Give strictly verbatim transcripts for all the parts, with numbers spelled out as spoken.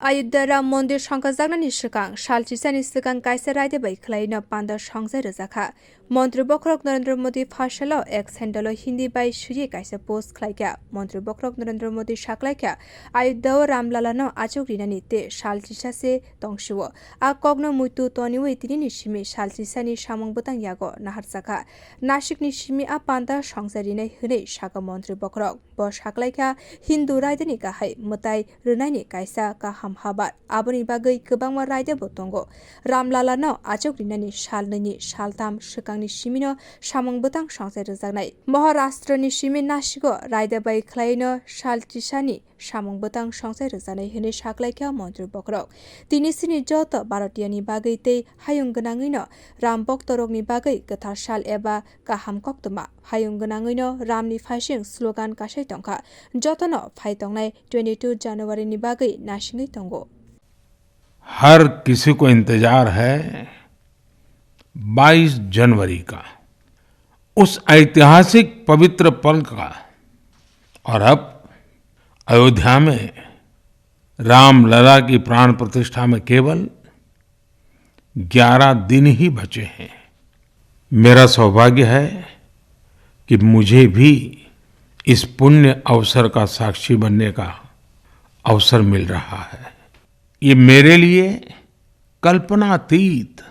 Ayodhya Ram Mondir songkhajaknani swkang sal chisani swkang kaisa raida bai khwlaino panda songchai rwjakha. Montri bokhorok Narendra Modi phaisalo X handle-o Hindi bai swiwi kaisa post khlaikha. Montri bokhorok Narendra Modi saklaikha, Ayodhya-o Ramlalano achuk rinani tei sal chisa se tongsio. A kokno muitu toniwi tinini simi sal chisani samung bwtang yago naharjakha. Nasikni simi a panda songchai rinai hwnwi sakha montri bokhorok. Bo saklaikha Hindu raidani kahai mwtai rwnaini kaisa kaham habar. Aboni bagwi kwbangma raida bo tongo. Ramlalano achuk rinani sal nini sal tham swkangni simino samung bwtang songchai rwjaknai. Maharashtrani simi Nasigo raida bai khwlaino sal chisani samung bwtang songchai rwjaknai hwnwi saklaikha montri bokhorok. Tini sini joto Bharotiyani bagwi tei hayung gwnangwino Ram boktorokni bagwi kwthar sal eba kaham koktwma. Hayung gwnangwino Ramni phaising slogan kasai tongkha. Jotono phai tongnai twenty two January ni bagwi nasingwi tongo. हर किसी को इंतजार है बाईस जनवरी का, उस ऐतिहासिक पवित्र पल का। और अब अयोध्या में रामलला की प्राण प्रतिष्ठा में केवल ग्यारह दिन ही बचे हैं। मेरा सौभाग्य है कि मुझे भी इस पुण्य अवसर का साक्षी बनने का अवसर मिल रहा है। ये मेरे लिए कल्पनातीत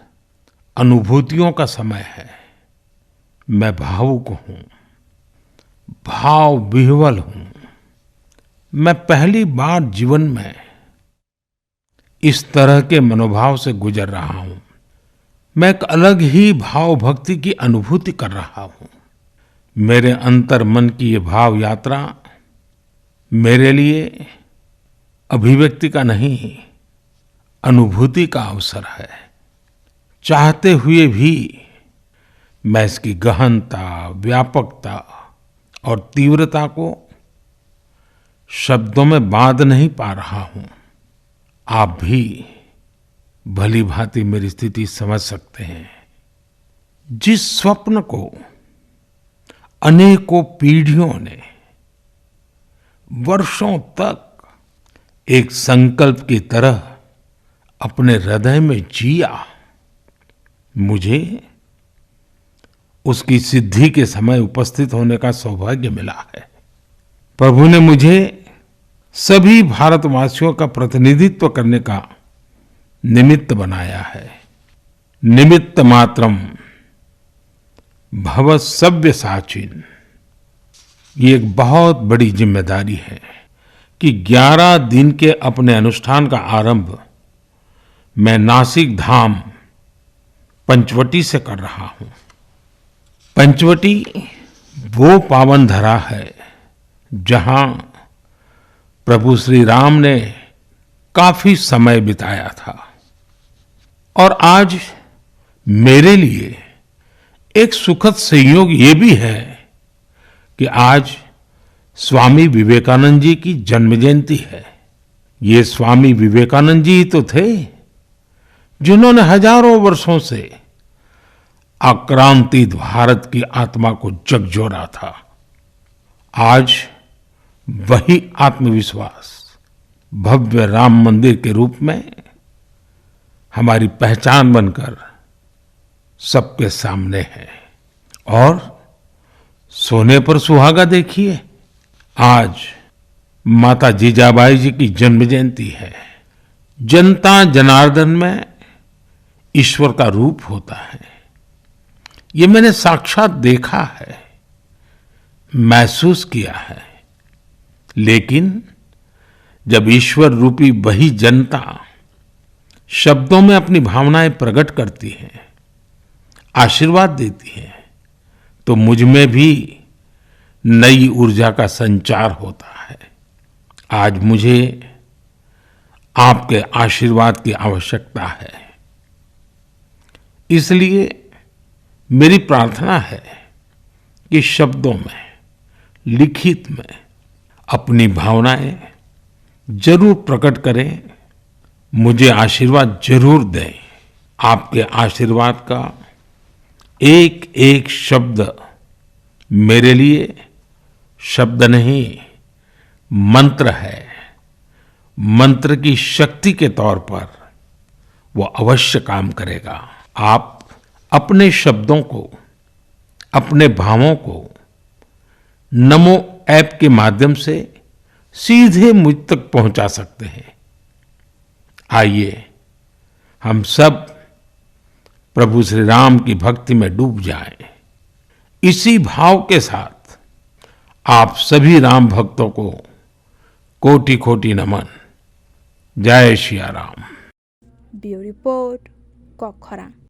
अनुभूतियों का समय है। मैं भावुक हूँ, भाव विह्वल हूँ। मैं पहली बार जीवन में इस तरह के मनोभाव से गुजर रहा हूँ। मैं एक अलग ही भावभक्ति की अनुभूति कर रहा हूँ। मेरे अंतर मन की ये भाव यात्रा मेरे लिए अभिव्यक्ति का नहीं, अनुभूति का अवसर है। चाहते हुए भी मैं इसकी गहनता, व्यापकता और तीव्रता को शब्दों में बांध नहीं पा रहा हूं। आप भी भली भांति मेरी स्थिति समझ सकते हैं। जिस स्वप्न को अनेकों पीढ़ियों ने वर्षों तक एक संकल्प की तरह अपने हृदय में जिया, मुझे उसकी सिद्धि के समय उपस्थित होने का सौभाग्य मिला है। प्रभु ने मुझे सभी भारतवासियों का प्रतिनिधित्व करने का निमित्त बनाया है। निमित्त मात्रम भव सव्य साचिन। ये एक बहुत बड़ी जिम्मेदारी है कि ग्यारह दिन के अपने अनुष्ठान का आरंभ मैं नासिक धाम पंचवटी से कर रहा हूं। पंचवटी वो पावन धरा है, जहां प्रभु श्री राम ने काफी समय बिताया था। और आज मेरे लिए एक सुखद संयोग ये भी है कि आज स्वामी विवेकानंद जी की जन्म जयंती है। ये स्वामी विवेकानंद जी ही तो थे जिन्होंने हजारों वर्षों से आक्रांतित भारत की आत्मा को झकझोरा था। आज वही आत्मविश्वास भव्य राम मंदिर के रूप में हमारी पहचान बनकर सबके सामने है। और सोने पर सुहागा देखिए, आज माता जीजाबाई जी की जन्म जयंती है। जनता जनार्दन में ईश्वर का रूप होता है, ये मैंने साक्षात देखा है, महसूस किया है। लेकिन जब ईश्वर रूपी वही जनता शब्दों में अपनी भावनाएं प्रकट करती है, आशीर्वाद देती है, तो मुझ में भी नई ऊर्जा का संचार होता है। आज मुझे आपके आशीर्वाद की आवश्यकता है, इसलिए मेरी प्रार्थना है कि शब्दों में, लिखित में अपनी भावनाएं जरूर प्रकट करें, मुझे आशीर्वाद जरूर दें। आपके आशीर्वाद का एक एक शब्द मेरे लिए शब्द नहीं, मंत्र है। मंत्र की शक्ति के तौर पर वो अवश्य काम करेगा। आप अपने शब्दों को, अपने भावों को नमो ऐप के माध्यम से सीधे मुझ तक पहुंचा सकते हैं। आइए, हम सब प्रभु श्री राम की भक्ति में डूब जाएं। इसी भाव के साथ आप सभी राम भक्तों को कोटि कोटि नमन। जय सिया राम। Bureau Report, Kokkhorang.